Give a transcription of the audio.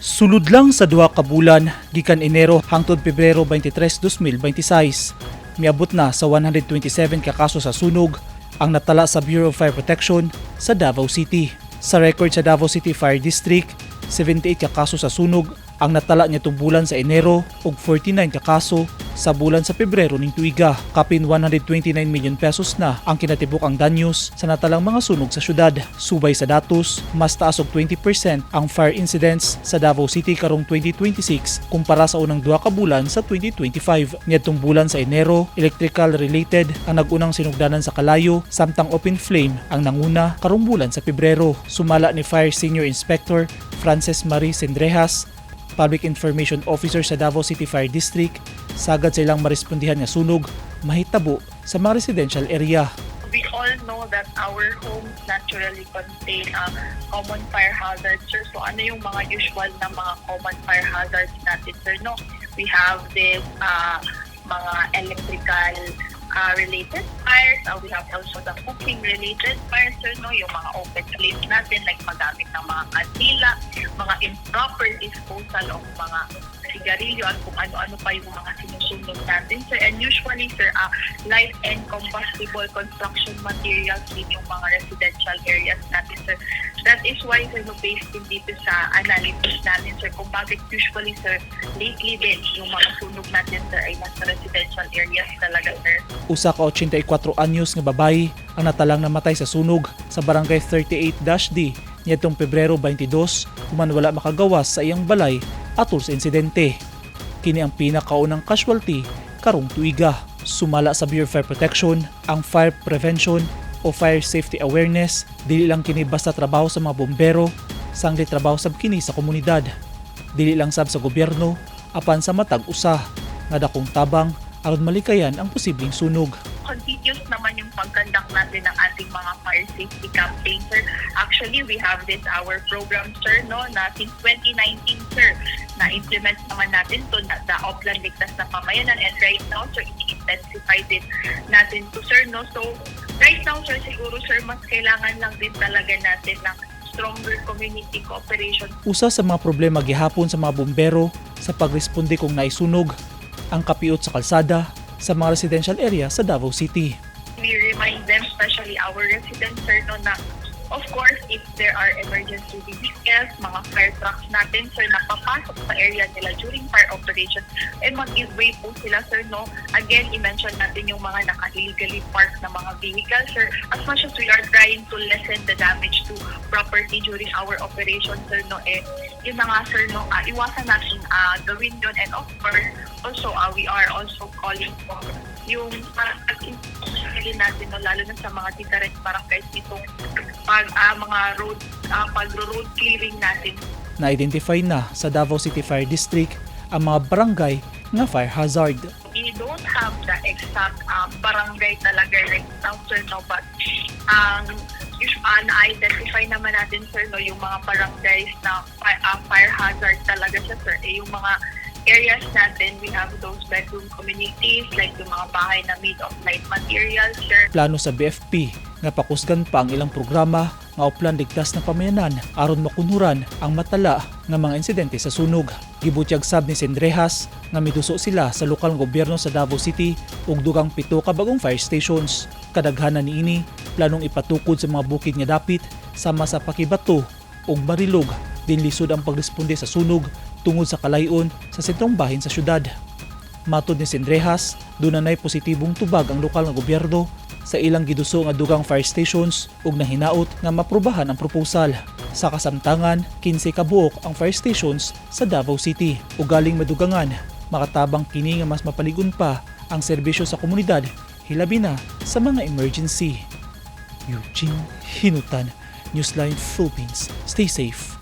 Sulod lang sa 2 ka bulan, gikan Enero hangtod Pebrero 23, 2026, miabot na sa 127 ka kaso sa sunog ang natala sa Bureau of Fire Protection sa Davao City. Sa record sa Davao City Fire District, 78 ka kaso sa sunog ang natala niadtong bulan sa Enero ug 49 ka kaso sa bulan sa Pebrero ning tuiga. Kapin 129 million pesos na ang kinatibuk-ang danyos sa natalang mga sunog sa syudad. Subay sa datos, mas taas og 20% ang fire incidents sa Davao City karong 2026 kumpara sa unang 2 ka bulan sa 2025. Niadtong bulan sa Enero, electrical related ang nagunang sinugdanan sa kalayo, samtang open flame ang nanguna karong bulan sa Pebrero. Sumala ni Fire Senior Inspector Frances Marie Sendrejas, Public Information Officer sa Davao City Fire District, sagad sa ilang marespondihan nga sunog mahitabo sa mga residential area. We all know that our homes naturally contain common fire hazards, sir. So ano yung mga usual na mga common fire hazards natin, sir? No, we have this mga electrical related fires. We have also the cooking related fires, sir, no? Yung mga open flames natin, like magamit ng mga kandila, mga improper disposal of mga sigarilyo at kung ano-ano pa yung mga sinusunog natin, sir. And usually, sir, light and combustible construction materials din yung mga residential areas natin, sir. That is why, sir, no, based din dito sa analysis natin, sir, kung bakit usually, sir, lately din, yung mga sunog natin, sir, ay nasa residential areas talaga, sir. Usa ka 84 anyos nga babayi ang natalang namatay sa sunog sa Barangay 38-D niadtong Pebrero 22 human wala makagawas sa iyang balay atol sa insidente. Kini ang pinakaunang casualty karong tuiga. Sumala sa Bureau of Fire Protection, ang fire prevention o fire safety awareness dili lang kini basta trabaho sa mga bombero, sangli trabaho sab kini sa komunidad. Dili lang sab sa gobyerno, apan sa matag usa nga dakong tabang aron malikayan ang posibleng sunog. Continuous naman yung pag-conduct natin ng ating mga fire safety campaign, sir. Actually, we have this our program, sir, no, na since 2019, sir, na-implement naman natin to na, the Oplan Ligtas na Pamayanan. And right now, sir, ini-intensify din natin to, sir, no. So, right now, sir, siguro, sir, mas kailangan lang din talaga natin ng stronger community cooperation. Usa sa mga problema gihapon sa mga bumbero sa pagresponde kung naisunog ang kapiot sa kalsada sa mga residential area sa Davao City. We remind them, especially our residents, sir, no, na of course, if there are emergency vehicles, mga fire trucks natin, sir, na papasok sa area nila during fire operation, eh mag-give way po sila, sir, no? Again, i-mention natin yung mga naka-illegally parked na mga vehicles, sir. As much as we are trying to lessen the damage to property during our operation, sir, no, eh, yun na nga, sir, no, iwasan natin gawin yun. And of course, also, we are also calling for yung pag natin, no, lalo na sa mga different barangays nitong pag mga road pag-road clearing natin. Na-identify na sa Davao City Fire District ang mga barangay nga fire hazard. We don't have the exact barangay talaga right now, sir, no, but na-identify naman natin, sir, no, yung mga barangays na fire hazard talaga siya, sir. Eh, yung mga areas natin, we have those bedroom communities, like yung mga bahay na made of light materials, sir. Plano sa BFP nga pakusgan pa ang ilang programa nga Oplan Ligtas na Pamayanan aron makunhuran ang matala nga mga insidente sa sunog. Gibutyag sab ni Sendrejas nga miduso sila sa lokal nga gobyerno sa Davao City og dugang 7 ka bagong fire stations. Kadaghanan niini planong ipatukod sa mga bukid nga dapit sama sa Paquibato ug Marilog, din lisod ang pagresponde sa sunog tungod sa kalayon sa sentrong bahin sa syudad. Matod ni Sendrejas, dunay positibong tubag ang lokal nga gobyerno sa ilang giduso nga dugang fire stations ug nahinaot nga maprobahan ang proposal. Sa kasamtangan, 15 ka buok ang fire stations sa Davao City. Ugaling madugangan, makatabang kini nga mas mapaligon pa ang serbisyo sa komunidad, hilabi na sa mga emergency. Eugene Hinutan, Newsline Philippines. Stay safe.